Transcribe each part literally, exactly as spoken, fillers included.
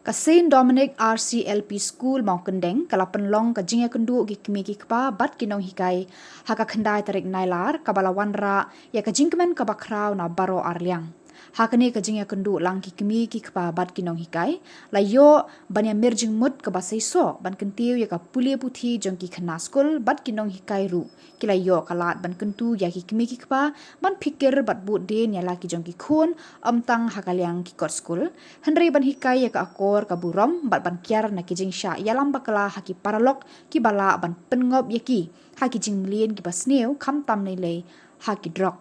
Ka St Dominic R C L P School, Mawkyndeng, ka la pynlong ka jingïakynduh ki kmie ki kpa bad ki nonghikai ha ka khyndai tarik Nailar, kaba la wanrah ïa ka jingkmen kaba khraw na baroh arliang. Ha kane ka jingïakynduh lang ki kmie ki kpa bad ki nonghikai, la ïoh ban ïamir jingmut kaba seisoh ban kyntiew ïa ka pule puthi jong ki khynnah skul bad ki nonghikai ruh ki la ïoh ka lad ban kyntu ïa ki kmie ki kpa ban phikir bad bud dien ïa la ki jong ki khun, ym tang ha ka liang ki kot skul, hynrei ban hikai ïa ka akor ka burom bad ban kiar na ki jingshah ïalam bakla ha ki paralok kiba lah ban pynngop ïa ki ha ki jingmlien kiba sniew, khamtam lei lei ha ki drok.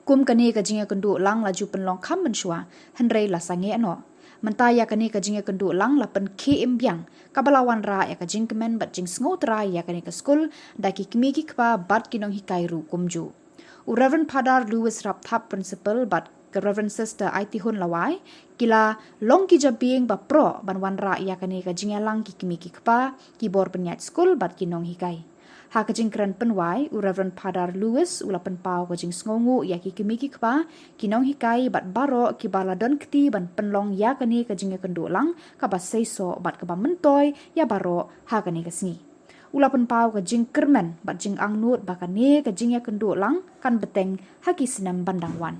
Kum kane ka jingïakynduh lang la ju pynlong kham mynshuwa, hynrei la sangeh noh. Mynta ïa kane ka jingïakynduh lang la pynkhie im biang, kaba la wanrah ïa ka jingkmen bad jingsngew trai ïa kane ka skul da ki kmie ki kpa bad ki nonghikai ruh kumjuh. U Reverend Father Louis Rapthap, Principal, bad ka Reverend Sister Aitihun Lawai, ki la long ki jabieng ba proh ban wanrah ïa kane ka jingïalang ki kmie ki kpa, ki bor pynïaid skul bad ki nonghikai. Ha ka jingkren pynwai, u Reverend Father Louis u la pynpaw ka jingsngewnguh ïa ki kmie ki kpa, ki nonghikai bad baroh kiba la don kti ban pynlong ïa kane ka jingïakynduh lang kaba seisoh bad kaba myntoi ïa baroh ha kane ka sngi. U la pynpaw ka jingkyrmen bad jingangnud ba kane ka jingïakynduh lang kan bteng ha ki snem ban dang wan.